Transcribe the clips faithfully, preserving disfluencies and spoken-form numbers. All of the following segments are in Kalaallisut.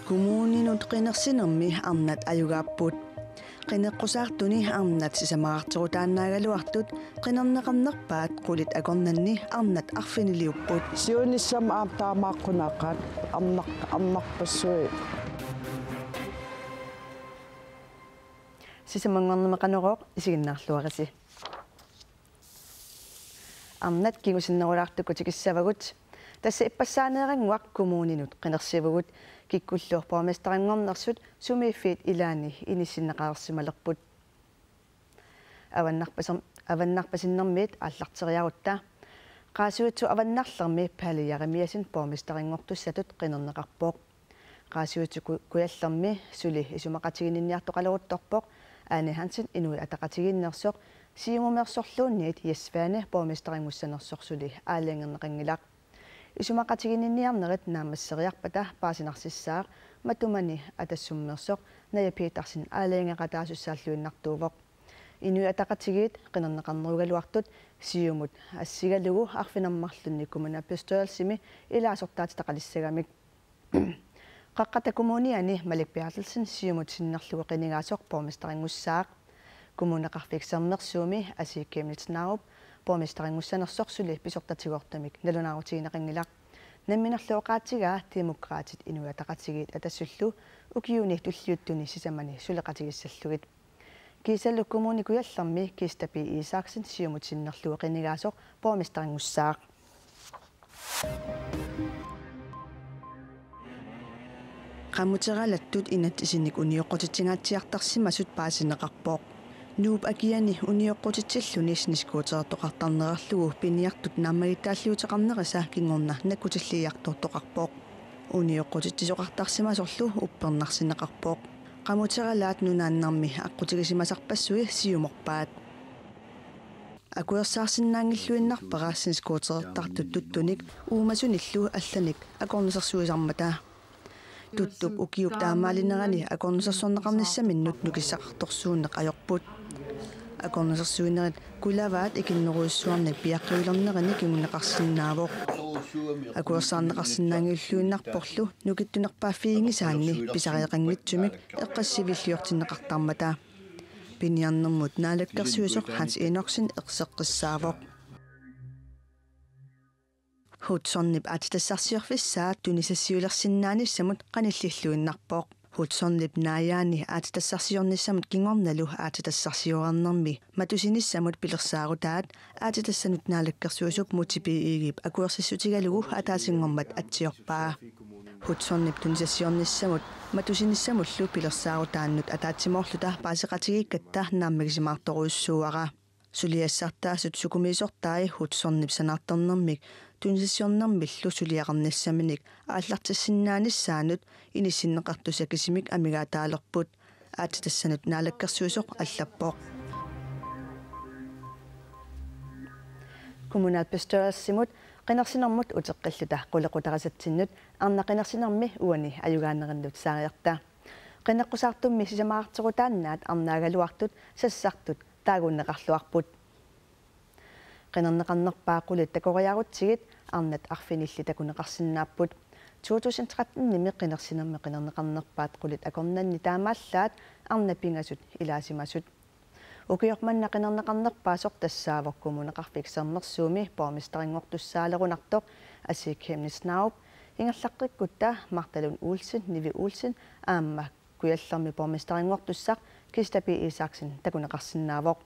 Kommuninut qinersinermi arnat ajugaapput. Qineqqusaartuni arnat sisamaqarterutaannaagaluartut qinerneqarnerpaat qulit akornanni arnat arfiniliupput. Siunissami aamma taamaaqqunaqaat arnaq-, arnarpassuit. Sisamanngornermi Qanorooq isiginnaarluarisi. Arnat kingusinnerulaartukkut tikissavagut. Tassa ippassaaneerannguaq kommuninut qinersivugut. Kikkullu borgmesterinngornersut sumiiffiit ilaanni inissinneqareersimalerput. Avannarpasam-, avannarpasinnermiit aallarteriarutta. Qaasuitsup avannarlermi Palle Jeremiassen borgmesterinngortussatut qinerneqarpoq. Qaasuitsup Ku-, Kujallermi suli isumaqatiginninniartoqaleruttorpoq Ane Hansen Inuit Ataqatigiinneersoq, Siumumeersorluunniit Jess Svane borgmesterinngussanersoq suli aalajangerneqanngilaq. Isumaqatiginninniarnerit naammasseriarpata paasinarsissaaq matumani Atassummeersoq Naja Petersen aalajangeqataasussaalluinnartuuvoq. Inuit Ataqatigiit qinerneqarnerugaluartut Siumut assigalugu arfineq-marlunnik kommunalbestyrelsimi ilaasortaatitaqalissagamik. Qaqqata Kommuniani Malik Berthelsen Siumut sinnerlugu qinigaasoq borgmesterinngussaaq. Kommuneqarfik Sermersuumi Asii Chemnitz Narup borgmesterinngussanersoq suli pisortatigoortumik nalunaarutigineqanngilaq. Namminerlu oqaatigaa Demokraatit Inuit Ataqatigiit Atassullu ukiuni tulliuttuni sisamani suleqatigissallugit. Kiisalu Kommune Kujallermi Kista P. Isaksen Siumut sinnerlugu qinigaasoq borgmesterinngussaaq. Qamuteralattut inatsisinik unioqqutitsingaatsiartarsimasut paasineqarpoq. Nuup akiani unioqqutitsilluni snescootertoqartarnerarlugu piniartut naammagittaalliuteqarnerisa kingorna nakkutilliiartortoqarpoq. Unioqqutitsisoqartarsimasorlu uppernarsineqarpoq. Qamuteralaat nunaannarmi aqqutigisimasarpassui siumorpaat. Akuersaarsinnaanngilluinnarpara snescootertartut tuttunik uumasunillu allanik akornusersuisarmata. Tuttup ukiup taamaalinerani akornusersorneqarnissaminnut nukissaqartorsuunneq ajorput. Akornusersuinerit kulavaat ikinnerujussuarnik piaqqiulernerini kinguneqarsinnaavoq. Akuersaarneqarsinnaanngilluinnarporlu nukittunerpaaffiginngisaanni pisareeqanngitsumik eqqassiviilliortinneqartarmata. Piniarnermut naalakkersuisoq Hans Enoksen erseqqissaavoq. Hudsonip aatsitassarsiorfissaa tunisassiulersinnaanissamut qanillilluinnarpoq. Hudsonip naajaani aatsitassarsiornissamut kingornalu aatsitassarsiornermi matusinissamut pilersaarutaat aatsitassanut naalakkersuisup Múte B. Egedep akuersissutigalugu ataasinngormat atsiorpaa. Hudsonip tunisassiornissamut matusinissamullu pilersaarutaannut ataatsimoorluta paaseqatigiikkatta naammagisimaartorujussuuara. Suliassartaasut sukumiisortai Hudsonip sanaartornermik tunisassiornermillu suliaqarnissaminik aallartissinnaanissaannut inissinneqartussat kisimik amigaataalerput, aatsitassanut naalakkersuisoq allappoq. Kommunalbestyrelsimut qinersinermut uteqqilluta qulequtarisatsinnut arnat qinersinermi uani ajugaanerinnut saariarta. Qineqqusaartummi sisamaqarterutaannaat arnaagaluartut sassartut taagunneqarluarput. Qinerneqarnerpaat qulit takoriarutsigit arnat arfinillit takuneqarsinnaapput. To tusind tretten-imi qinersinermi qinerneqarnerpaat qulit akornanni taamaallaat arnat pingasut ilaasimasut. Ukioq manna qinerneqarnerpaasoq tassaavoq Kommuneqarfik Sermersuumi borgmesterinngortussaalerunartoq Asii Chemnitz Narup, ingerlaqqikkutta Martha Lund Olsen, Nivi Olsen aamma Kujallermi borgmesterinngortussaq Kista P. Isaksen takuneqarsinnaavoq.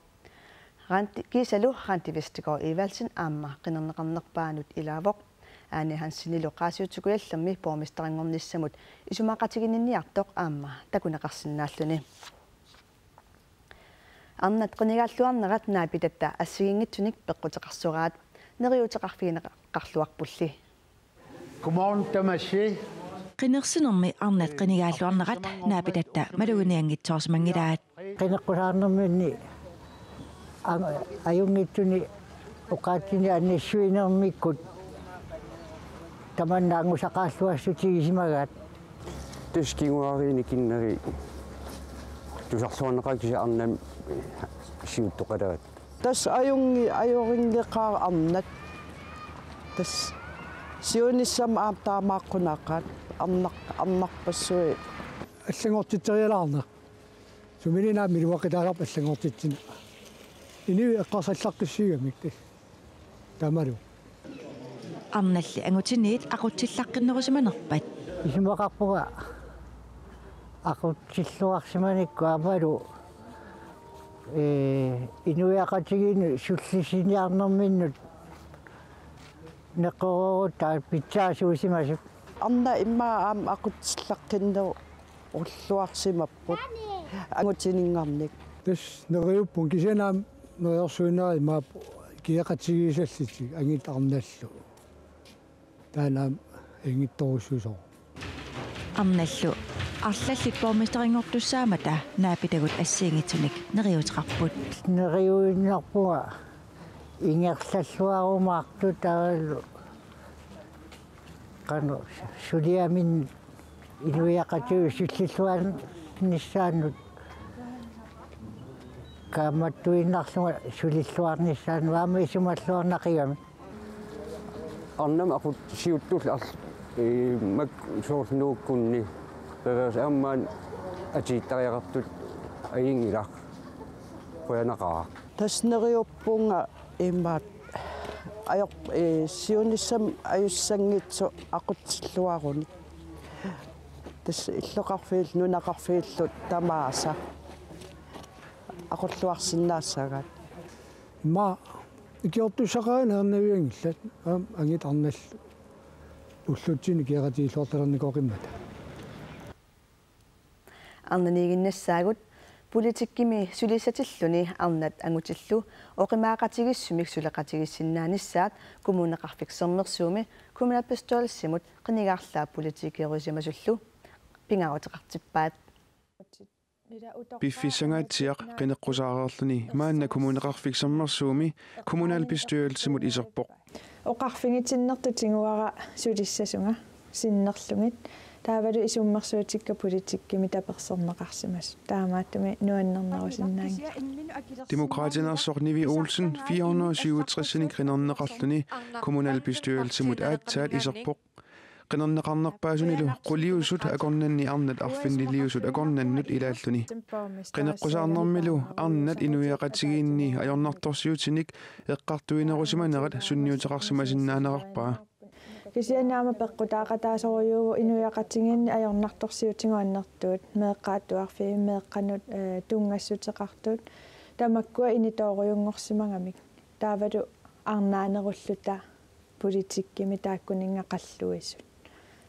Randi, kiisalu Randi Vestergaard Evaldsen aamma qinerneqarnerpaanut ilaavoq. Ane Hansenilu Qaasuitsup Kujallermi borgmesterinngornissamut isumaqatiginninniartoq aamma takuneqarsinnaalluni. Arnat qinigaalluarnerat naapitatta assigiinngitsunik peqquteqarsoraat, neriuuteqarfigineqarluarpulli. Godmorgen, tamassi. Qinersinermi arnat qinigaalluarnerat naapitatta maluginianngitsoorsimanngilaat. Qineqqusaarnerminni ang-, ajunngitsuni oqaatsinik annissuinermikkut tamanna angusaqarluassutigisimagaat. Tassa kinguaariinni kinneri tusarluarneqaat kisianni arnamik siuttoqalerat. Tassa ajungi-, ajorinngeqaaq arnat. Tassa siunissami aamma taamaaqqunaqaat arnaq-, arnarpassuit. Allanngortitserialaarneq. Sumiluunniit aamma iluaqutaalerpoq allanngortitsina. Inuit eqqarsallaqqissuugamik tassa. Taamalu. Arnalli angutiniit aqutsillaqqinnerusimanerpat? Isumaqarpunga aqutsilluarsimanikku aammalu, ee, inuiaqatigiinnut sullissiniarnerminnut neqeroorutaat pitsaasuusimasut. Arnat immaqa aamma aqutsillaqqinnerulluarsimapput angutininngarnik. Tassa neriuppunga kisianni aamma neriorsuinerit imaappoq ikioqatigiissallutik angit arnallu. Taanna aamma ajunngitsorujussuusoq. Arnallu arlallit borgmesterinngortussaammata naapitagut assigiinngitsunik neriuuteqarput. Neriuinnarpunga ingerlalluarumaartut taavalu qanoq suliaminnik inuiaqatigiinnut sullilluarnissaannut kaammattuinnarlunga sulilluarnissaannut aamma isumalluarnaqigami. Arnamik aqut siuttullu arl-, ee, makku soorlu nuukkunni pereersoq aamma atiittariaqartut ajunngilaq. Qujanaqaaq. Tassa neriuppunga imaattoq ajor-, ee, siunissami ajussanngitsoq aqutsilluarunik. Tassa illoqarfiillu nunaqarfiillu tamaasa aqulluarsinnaassagaat. Immaqa ikiortussaqarani ernavianngillat aamma angit arnallu ullutsinni ikioqatigiilluartalernikuuqimmata. Arnaniiginnassaagut politikkimi sulissatilluni arnat angutillu oqimaaqatigiissumik suleqatigiissinnaanissaat Kommuneqarfik Sermersuumi kommunalbestyrelsimut qinigaarlaap politikerusimasullu pingaaruteqartippaat. Piffissangaatsiaq qineqqusaareerluni maanna Kommuneqarfik Sermersuumi kommunalbestyrelsimut iserpoq. Oqarfigitinnertut tiguara sulissasunga sinnerlugit. Taavalu isummersuutikka politikkimi taperserneqarsimasut. Taamaattumik nuannernerusinnaanngilaq. Demokraatinersoq Nivi Olsen fire hundrede og syvogtres-inik qinerneqarluni kommunalbestyrelsimut aatsaat iserpoq. Qinerneqarnerpaasunilu quliusut akornanni arnat arfinilliusut akornannut ilaalluni. Qineqqusaarnermilu arnat inuiaqatigiinni ajornartorsiutinik eqqartuinerusimanerat sunniuteqarsimasinnaanerarpaa. Kisianni aamma peqqutaaqataasorujuuvoq inuiaqatigiinni ajornartorsiutigut annertuut, meeqqat atuarfiit, meeqqanut, ee, tunngassuteqartut, tamakkua initoorujunngorsimagamik. Taavalu arnaanerulluta politikkimi taakkuninnga qalluisut.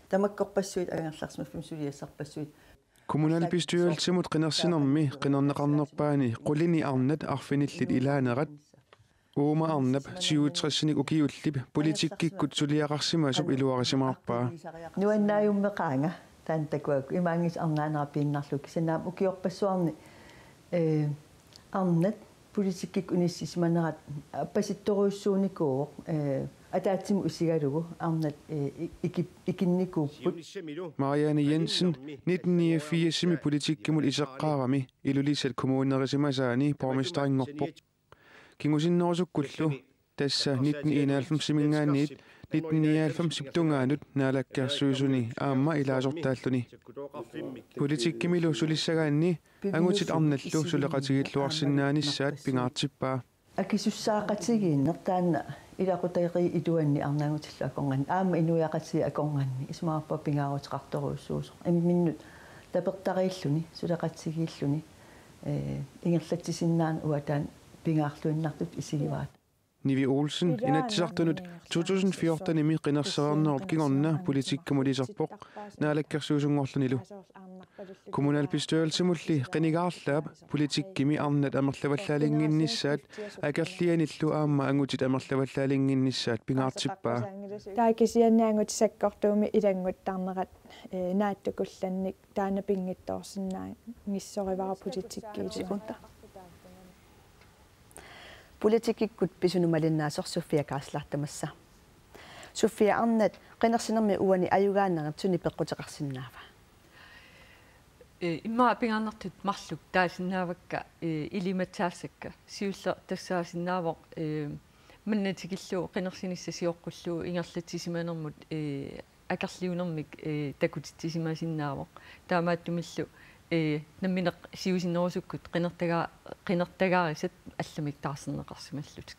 Tamakkorpassuit angerlarsimaffimmi suliassarpassuit. Kommunalbestyrelsimut qinersinermi qinerneqarnerpaani qulini arnat arfinillit ilaanerat. Uuma arnap syvogtres-inik ukiullip politikkikkut suliaqarsimasup iluarisimaarpaa. Nuannaajummeqaanga taanna takuakku imaanngitsoq arnaanera piinnarlugu kisianni aamma ukiorpassuarni, ee, arnat politikkikkut inissisimanerat appasittorujussuunikuuvoq, ee, ataatsimut isigalugu arnat, ee, i-, iki-, ikinnikuupput. Marianne Jensen, nitten niogfirs-imi politikkimut iseqqaarami Ilulissat kommunerisimasaani borgmesterinngorpoq. Kingusinnerusukkullu tassa nitten enoghalvfems-iminngaanniit nitten nioghalvfems-ip tungaanut Naalakkersuisuni aamma ilaasortaalluni. Politikkimilu sulissagaanni angutit arnallu suleqatigiilluarsinnaanissaat pingaartippaa. Akisussaaqatigiinneq taanna ilaqutariit iluanni arnat angutillu akornanni aamma inuiaqatigiit akornanni isumaqarpunga pingaaruteqartorujussuusoq imminnut tapertariilluni suleqatigiilluni, ee, ingerlatsisinnaaneq uanga taanna pingaarluinnartutut isigivaat. Nivi Olsen Inatsisartunut to tusind fjorten-imi qinersereernerup kingorna politikkimut iserpoq Naalakkersuisunngorlunilu. Kommunalbestyrelsimulli qinigaarlaap politikkimi arnat amerlavallaalinnginnissaat akerlianillu aamma angutit amerlavallaalinnginnissaat pingaartippaa. Taava kisianni angutit sakkortuumik ilannguttarnerat, ee, naatsukullannik taanna pinngitsoorsinnaanngissorivara politikkiiluanni. Politikkikkut pisunut malinnaasoq Sofia Geisler tamassa. Sofia, arnat qinersinermi uani ajugaanerit sunik peqquteqarsinnaava? Ee, immaqa pingaarnertut marluk taasinnaavakka, ee, ilimatsaassakka. Siulleq tassaasinnaavoq, ee, manna tikillugu qinersinissaq sioqqullugu ingerlatsisimanermut, ee, akerliunermik, ee, takutitsisimasinnaasoq. Taamaattumillu, ee, nammineq siusinnerusukkut qinertaga-, qinertagaarisat allamik taarserneqarsimallutik.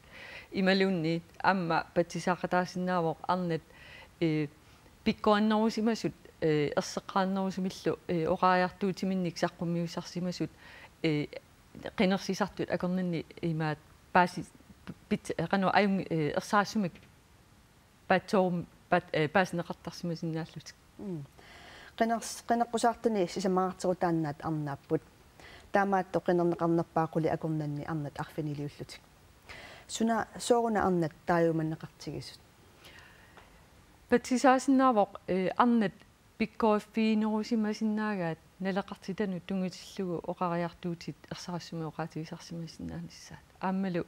Imaluunniit aamma patsisaaqataasinnaavoq arnat, ee, pikkorinnerusimasut, ee, erseqqarinnerusumillu, ee, oqariartuutiminnik saqqummiussarsimasut, ee, qinersisartut akornanni imaat paasi-, pit-, qanoq ajun-, ee, ersarissumik paatsorum-, paat-, ee, paasineqartarsimasinnaallutik. Mm. Qiners-, qineqqusaartuni sisamaqarterutaannaat arnaapput. Taamaattoq qinerneqarnerpaat qulit akornanni arnat arfiniliullutik. Suna sooruna arnat taajumanneqartigisut? Patsisaasinnaavoq, ee, arnat pikkoriffiginerusimasinnaagaat naleqartitanut tunngatillugu oqariartuutit ersarissumik oqaatigisarsimasinnaanissaat. Aammalu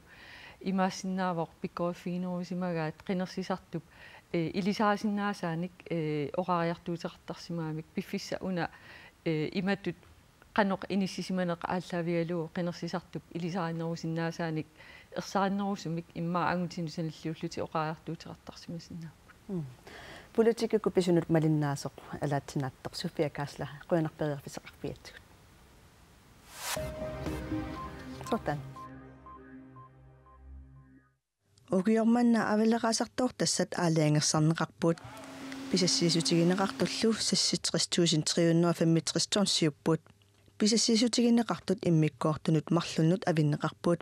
imaassinnaavoq pikkoriffiginerusimagaat qinersisartup, ee, ilisarisinnaasaanik, ee, oqariartuuteqartarsimagamik piffissaq una, ee, imatut qanoq inissisimaneq aallaavigalugu qinersisartup ilisarinerusinnaasaanik ersarinnerusumik immaqa angutinut sanilliullutik oqariartuuteqartarsimasinnaapput. Mm. Politikkikkut pisunut malinnaasoq alaatsinaattoq Sofia Kaasla, qujanaq periarfissaqarfigigatsigut. Soorlu. Ukioq manna avaleraasartoortassat aalajangersarneqarput. Pisassiissutigineqartullu seksogtres tusind tre hundrede og femogtres tonsiupput. Pisassiissutigineqartut immikkoortunut marlunnut avinneqarput.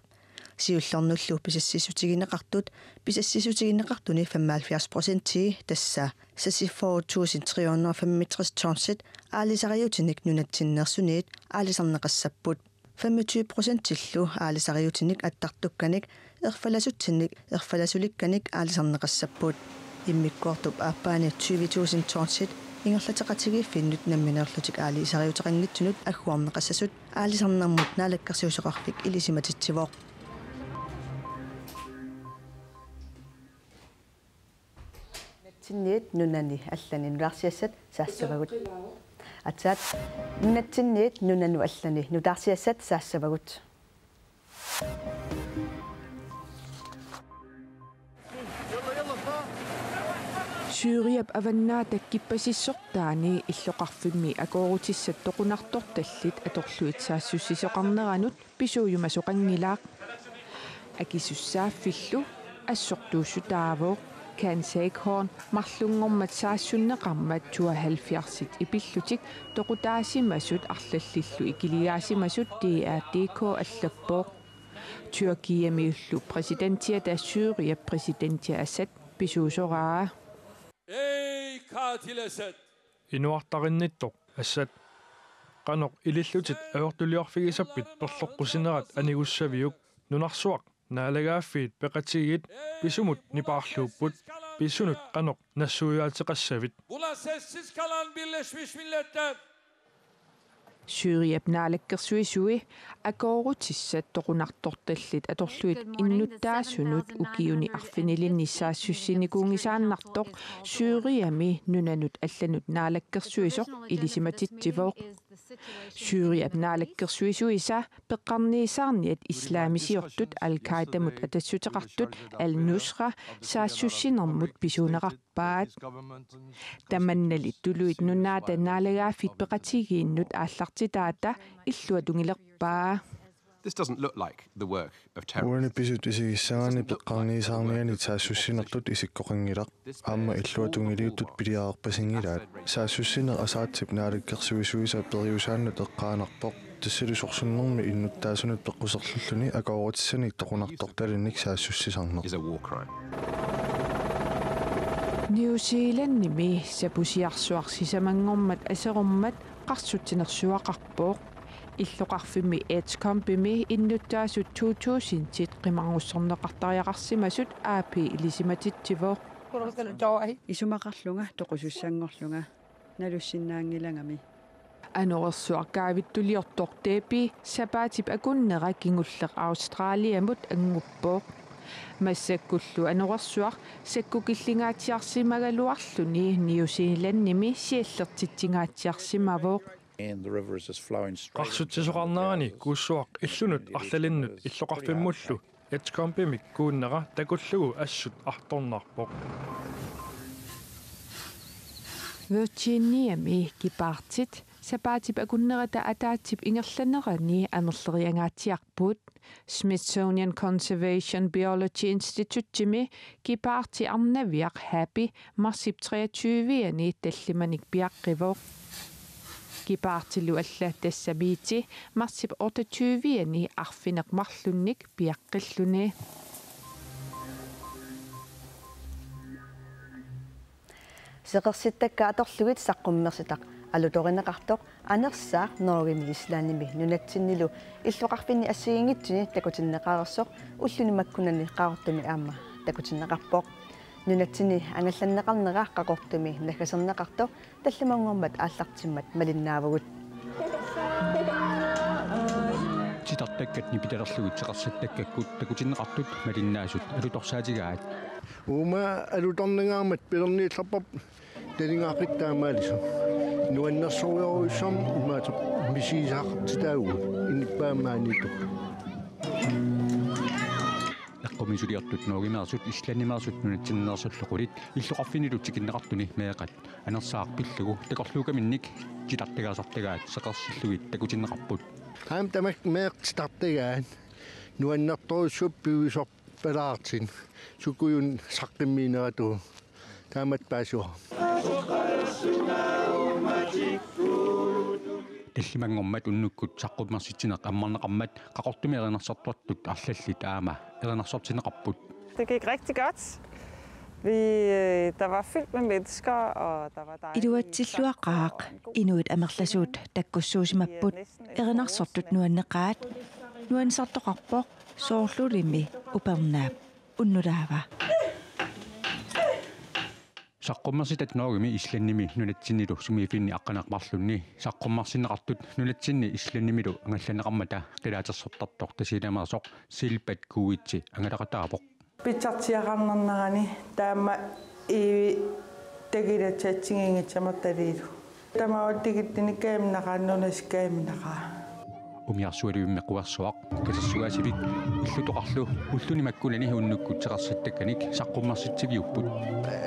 Siullermillu pisassiissutigineqartut, pisassiissutigineqartuni femoghalvfjerds procentii, tassa seksogfyrre tusind tre hundrede og femogtres tonsit aalisariutinik nunatsinneersuniit aalisarneqassapput. Femogtyve procentillu aalisariutinik attartukkanik erfalasutsinnik erfalasulikkanik aalisarneqassapput. Immikkoortup aappaani tyve tusind tonsit ingerlateqatigiiffinnut nammineerlutik aalisariuteqanngitsunut agguarneqassasut aalisarnermut naalakkersuisoqarfik ilisimatitsivoq. Nunatsinniit nunani allani nutaarsiassat saassavagut. Aatsaat, nunatsinniit nunanut allani nutaarsiassat saassavagut. Syriap avannaata kippasissortaani illoqarfimmi akoorutissat toqunartortallit atorlugit saassussisoqarneranut pisuujumasoqanngilaq. Akisussaaffillu assortuussutaavoq. Ken Seikhorn marlunngormat saassunneqarmat tooghalvfjerdsit ipillutik toqutaasimasut arlallillu ikiligaasimasut D R D K allappoq. Tyrkiamiullu præsidentiata Syriap præsidentia Assad pisuusoraa. Ey katil Esed! Inuartarinnittoq Assad. Qanoq ilillutit ajortuliorfigisappit perleqqusinerat anigussaviuk? Nunarsuaq, naalagaaffiit peqatigiit pisumut nipaarluupput. Pisunut qanoq nassuiaateqassavit? Buna sessiz kalan Birleşmiş Milletler. Syriap naalakkersuisui akoorutissat toqunartortallit atorlugit innuttaasunut ukiuni arfinilinni saassussinikuunngisaannartoq Syriami nunanut allanut naalakkersuisoq ilisimatitsivoq. Syriap naalakkersuisuisa peqqarniisaarniat islaamisiortut Al-Qaidamut atassuteqartut Al-Nusra saassussinermut pisuuneqarpaat. Tamannali Tuluit Nunaata naalagaaffit peqatigiinnut aallartitaata illuatungilerpaa. This doesn't look like the work of terrorists. Uani pisut isigissagaanni peqqarniisaarnianit saassussinertut isikkoqanngilaq. Aamma illuatungiliuttut piliareerpasinngilaat. Saassussineq Assadip naalakkersuisuisa periusaannut eqqaanarpoq. Tassalu sorsunnermi innuttaasunut peqquserlulluni akoorutissanik toqunartortalinnik saassussisarneq. Is a war crime. New Zealandimi sapusiarsuaq sisamanngormat aserormat qarsutsinersuaqarpoq. Illoqarfimmi Edgecombemi innuttaasut to tusindit qimarngussorneqartariaqarsimasut A P ilisimatitsivoq. Isumaqarlunga toqusussanngorlunga nalussinnaanngilagami. Anorersuaq kaavittuliortoq Debbie sapaatip akunnera kingulleq Australiamut annguppoq. Massakkullu anorersuaq sakkukillingaatsiarsimagaluarluni New Zealandimi siallertitsingaatsiarsimavoq. Qarsutsisoqarnerani kuussuaq illunut arlalinnut illoqarfimmullu Edgecombemik kuunnera takullugu assut artornarpoq. Virginiami gepardet sapaatip akunnerata ataatsip ingerlanerani amerleriangaatsiarput. Smithsonian Conservation Biology Institutimi gepardi arnaviaq Happy marsip treogtyve-ani tallimanik piaqqivoq. Gepardilu alla tassa Miti marsip otteogtyve-ani arfineq-marlunnik piaqqilluni. Seqersittakka atorlugit saqqummersitaq alutorineqartoq Anersaaq Norgemi Islandimi nunatsinnilu illoqarfinni assigiinngitsuni takutinneqareersoq ulluni makkunani Qaqortumi aamma takutinneqarpoq. Nunatsinni angallanneqarnera Qaqortumi naggaserneqartoq tallimanngormat aallartimmat malinnaavugut. Titartakkat nipitalerlugit seqersittakkakkut takutinneqartut malinnaasut alutorsaatigaat. Uuma alutorninngaarmat pilerniillerpap talingaaqit taamaalisoq. Nuannersorujussuarmik imaattoq misigisaqartitaavugut inuppaa maaniittoq. Eqqumiitsuliortut Norgemeersut Islandimeersut nunatsinneersullu qulit illoqarfinnilu tikinneqartuni meeqqat Anersaaq pillugu takorluukkaminnik titartagaasartagaat seqersillugit takutinneqarput. Aamma tamakku meeqqat titartagaat nuannertorujussuupput piviusorpalaartut sukkujun saqqummiineratu taamatut paasivoq. Tallimanngormat unnukkut saqqummersitsineq ammarneqarmat Qaqortumi erinarsortortut arlallit aamma erinarsortinneqarput. Det gik rigtig godt. Vi, øh, der var fyldt med mennesker, og der var dejlige... Iluatsilluaqaaq, inuit amerlasuut takkussuusimapput, erinarsortut nuanneqaat, nuannisartoqarpoq, soorlulimi upernaap unnulaava. Saqqummersitat Norgemi Islandimi nunatsinnilu sumiiffinni aqqaneq-marlunni saqqummersinneqartut nunatsinni Islandimilu angallanneqarmata qilaatersortartoq Tasiilameersoq Silbat Kuitsi angalaqataavoq. Pitsartiaqarnarnerani taama iivi takilatsatsinginngitsiamartaliilu. Tamaat tikittinikkaimnaqaannunasikkaiminaqaa. Umiarsualivimmi quersuaq katersugaasivik illutoqarlu ulluni makkunani unnukkut seqersittakkanik saqqummersitsiviupput.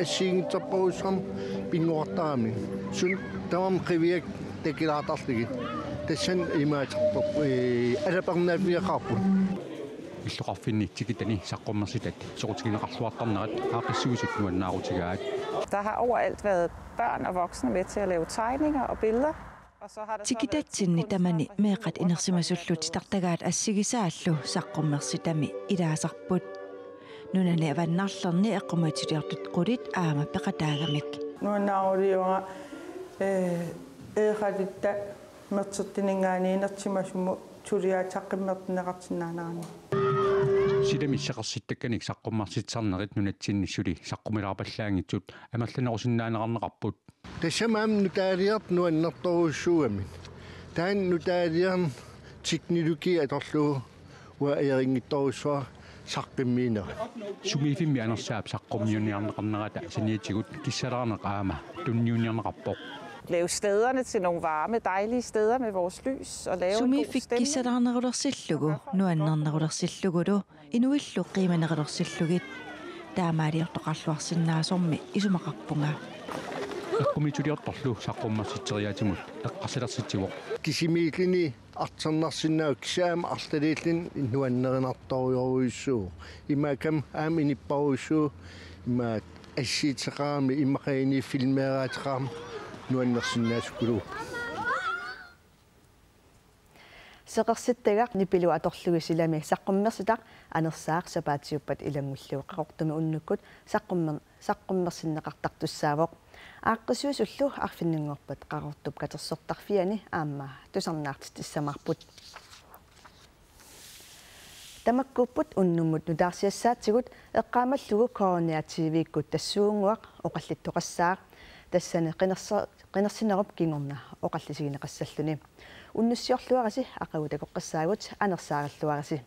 Assigiinngitsorpassuarnik pinnguartarami. Suna tamarmi qiviakka takilaartarlugit. Tassani imaattoq, ee, alapernaaffigeqaarput. Illoqarfinni tikitani saqqummersitat soqutigineqarluartarnerat aaqqissuisut nuannaarutigaat. Der har overalt været børn og voksne med til at lave tegninger og billeder. Og så har der så været ti... Tikitatsinni tamani meeqqat inersimasullu titartagaat assigisaallu saqqummersitami ilaasarput. Nunani avannarlerni eqqumiitsuliortut qulit aamma peqataagamik. Nuannaaruliorlunga, ee, eqalitta mertertininngaanniit inersimasumut suliaat saqqummertinneqarsinnaanerani. Silami seqersittakkanik saqqummersitsisarnerit nunatsinni suli saqqumilaarpallaanngitsut amerlanerusinnaaneqarneqarput. Tassami aamma nutaaliortut nuannertorujussuugamik. Taanna nutaaliorneq teknologi atorlugu uanga ajoriinngitsorujussuara saqqummiinera. Sumiiffimmi Anersaap saqqummiunniarneqarnerata saniatigut kissalaarneq aamma tunniunniarneqarpoq. Lave stederne til nogle varme, dejlige steder med vores lys og lave en god stemning. Sumiiffik kissalaarnerulersillugu, nuannernerulersillugulu, inuillu qiimanerulersillugit. Taamaaliortoqarluarsinnaasormi isumaqarpunga. Eqqumiitsuliortorlu saqqummersitseriaatsimut eqqarsalersitsivoq. Kisimiilluni artornarsinnaavoq kisianni aamma arlaliilluni nuannerinartorujussuuvoq. Imaakkami aamma inuppassuuvoq imaattoq assiuteqarami imaluunniit filmeeraateqarami nuannersinnaasukkuluupput. Seqersittagaq nipilu atorlugu silami saqqummersitaq Anersaaq sapaatiuppat ilanngullugu Qaqortumi unnukkut saqqummer-, saqqummersinneqartartussaavoq. Aaqqissuisullu arfininngorpat Qaqortup katersortarfiani aamma tusarnaartitsissamaarput. Tamakkuupput unnummut nutaarsiassaatigut, eqqaamallugu K N R T V-kkut tassuunnguaq oqallittoqassaaq. Tassani qinerse-, qinersinerup kingorna oqallisigineqassalluni. Unnussiorluarisi aqagu takoqqissaagut, anersaarilluarisi.